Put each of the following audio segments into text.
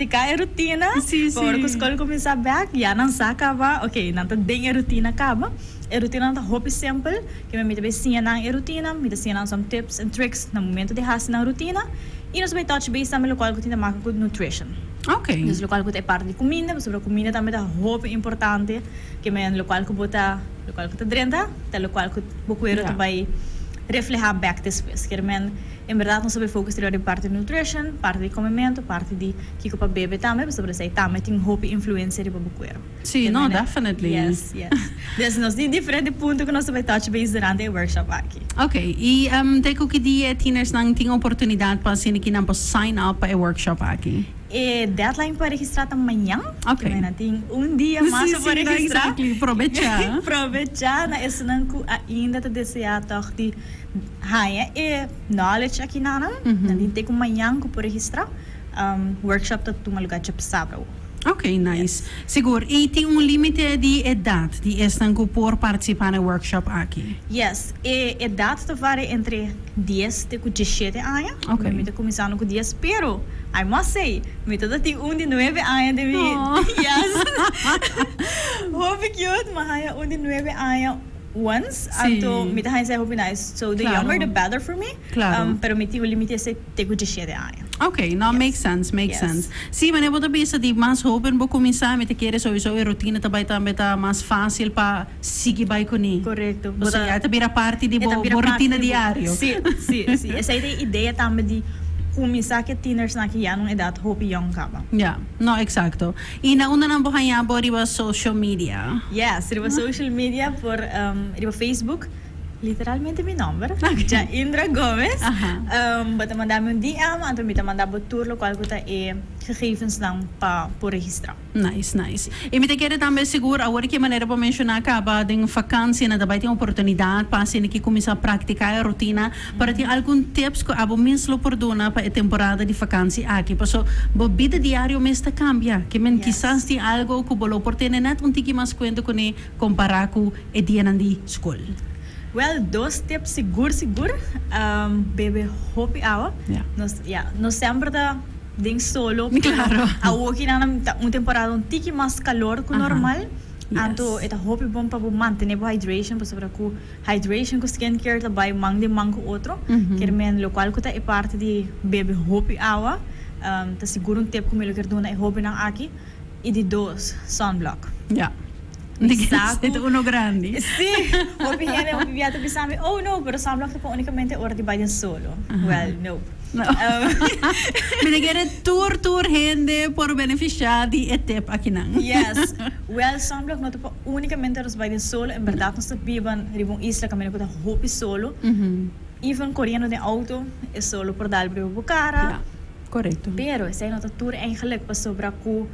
Practica e rutina. Sí. Pa ora cu scol cuminsa bek, ya nan sa caba, ok, nan ta den e rutina caba. E rutina ta hopi simpel, cu mi ta bay siña nan e rutina, mi ta siña nan some tips and tricks na momento di haci nan rutina. Y nos bay touch base tambe locual cu tin te maken cu nutrition. Dus locual cu ta e parti di cuminda, pasobra cuminda tambe ta hopi importante, cu men locual cu bo ta, locual cu ta drenta, ta locual cu bo cuero ta bay refleha bek despues. Kier men. En berdad nos ta bay focus riba di parti di nutrition, parti di comemento, parti di kico pa bebe tambe, pasobra esey tambe tin hopi influencia riba bo cuero. Sí, no, definitely. Yes. Dus nos tin diferente punto cu nos ta bay touch base durante e workshop aki. Ok, y te cu ki dia e tienersnan tin oportunidad pa asina ki nan por sign up pa e workshop aki? E deadline pa registra ta mañan. Ok. Nan tin un dia mas pa por Sí, no, registra. exactly. Probecha. Probecha na esunnan cu ainda ta desea toch di Haña e knowledge aki nanan, nan tin te ku mañan ku por registrá. Workshop ta tuma lugá djapsabra awo. Ok, nice. Sigur. I tin un límite di edat di esnan ku por partisipá na e workshop aki? Yes. E edat ta varia entre 10 te ku 17 aña. Ok. Mi ta kuminsando ku 10, pero I must say, mi ta tin un di nuebe aña den mi. Aww. Yes. Hopi cute, mi a haña un di nuebe aña. Once, anto mi ta haña esei hopi nice. So the younger the better for me. Claro. Pero mi tin un limite esei te ku 17 aña. Ok, no, makes sense, makes sense. Sí, manera bo ta bisa di mas hoben bo kuminsá, mi ta kere souiso e rutina ta bai tambe ta mas fásil pa sigui bai kuné. Korekto. Pasobra ya e ta bira parti di bo rutina diario. Sí. Esei ta e idea tambe di kuminsá ku e tienersnan ki ya na un edat hopi yòn kaba. Ya, no, eksakto. Y na unda nan por haña bo riba social media? Yes, riba social media por riba Facebook, literalmente mi nomber, Jaindra Gomez. Bo ta manda mi un DM, anto mi ta manda bo tur locual cu ta e gegevensnan pa por registra. Nice, nice. Y mi ta kere tambe sigur awor ki manera bo menciona caba den vakantie nan ta bay tin oportunidad pa asina ki cuminsa practica e rutina. Pero tin algun tips ku abo mes lo por duna pa e temporada di vakansi aki? Paso bo bida diario mes ta kambia. Ke men kisas tin algo ku bo lo por tene nèt un tiki mas kuenta kuné kompará ku e dianan di skol. Wèl, dos tips sigur sigur, bebe hopi awa. Nos, ya, nos semper ta den solo, pero awoki nan ta un temporada un tiki mas kalor ku normal. Anto e ta hopi bon pa bo mantené bo hydration pasobra ku Hydration ku skincare ta bai man den man ku otro. Kier men lokual ku ta e parti di bebe hopi awa ta sigur un tip ku mi lo kier duna e hobennan aki. I di dos, sunblock. Ya. Mi sa ku. E ta uno grandi. Si! Hopi hende hopi bia ta bisa mi, oh no, pero sunblock ta pon unikamente ora di bai den solo. Well, nope. No. Mi ta kere tur tur hende por benefisiá di e tip akinan. Yes. Well, sunblock no ta pon. Unicamente nos bai den solo, en berdad nos ta biba riba un isla caminda cu ta hopi solo. Even coriendo den auto e solo por dal riba bo cara. Ja, corecto. Pero esey no ta tur eigenlijk pasobra cu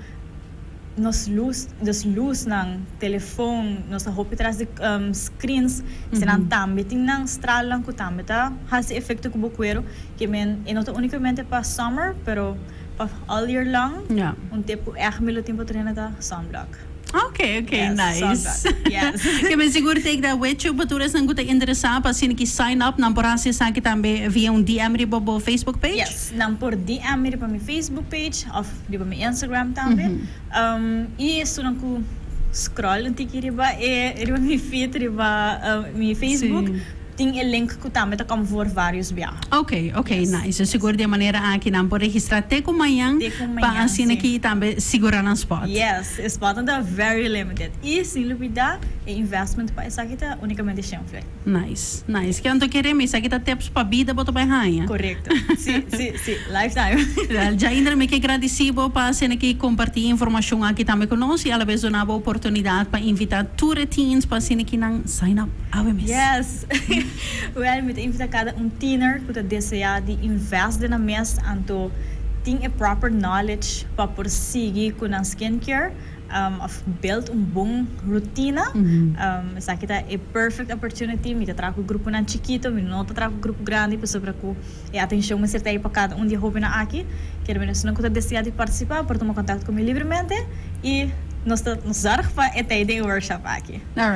nos luz, nos luznan, telefon, nos ta hopi tras di screens, eseynan tambe tin nan stralnan cu tambe ta haci efecto cu bo cuero. Ke men e no ta unicamente pa summer, pero pa all year long. Un tip cu echt mi lo tin pa tur hende ta sunblock. Ok, ok, Yes, nice. sunblock, yes. Ke men sigur take that with you pa tur esnan ku ta interesá pa asina ki sign up nan por hasi esaki tambe via un DM riba bo Facebook page? Yes, nan por DM mi riba mi Facebook page of riba mi Instagram tambe. I esunnan ku scroll un tiki riba e riba mi feed riba mi Facebook. Tin e link cu tambe ta come voor varios biaha. Ok, ok, Yes. nice. Sigur di e manera aki nan por registra te cu mañan Te cu pa mañan, asina si. ki tambe sigura nan spot. Yes, e spotnan ta very limited. Y sin lubida e investment pa esaki ta unicamente shen florin. Nice, nice. Ke anto kere mi esaki ta tips pa bida bo ta bay haña. Correcto. Si, si, si. Lifetime. Wel, Jaindra mi ke gradici bo pa asina ki comparti e informacion aki tambe cu nos y alabes duna bo oportunidad pa invita tur e teens pa asina ki nan sign up. Awe mes. Yes! Wel, mi ta invita cada un tiener cu ta desea di invest den nan mes anto tin e proper knowledge pa por sigui cu nan skincare of build un bon rutina. Esaki ta e perfect opportunity. Mi ta traha cu gruponan chikito, mi no ta traha cu grupo grandi pasobra cu e atencion mester ta ey pa cada un di e hobennan aki. Kier mira esunnan cu ta desea di participa por tuma contacto cu mi libremente y nos ta nos zorg pa e ta ey den e workshop aki. Alright.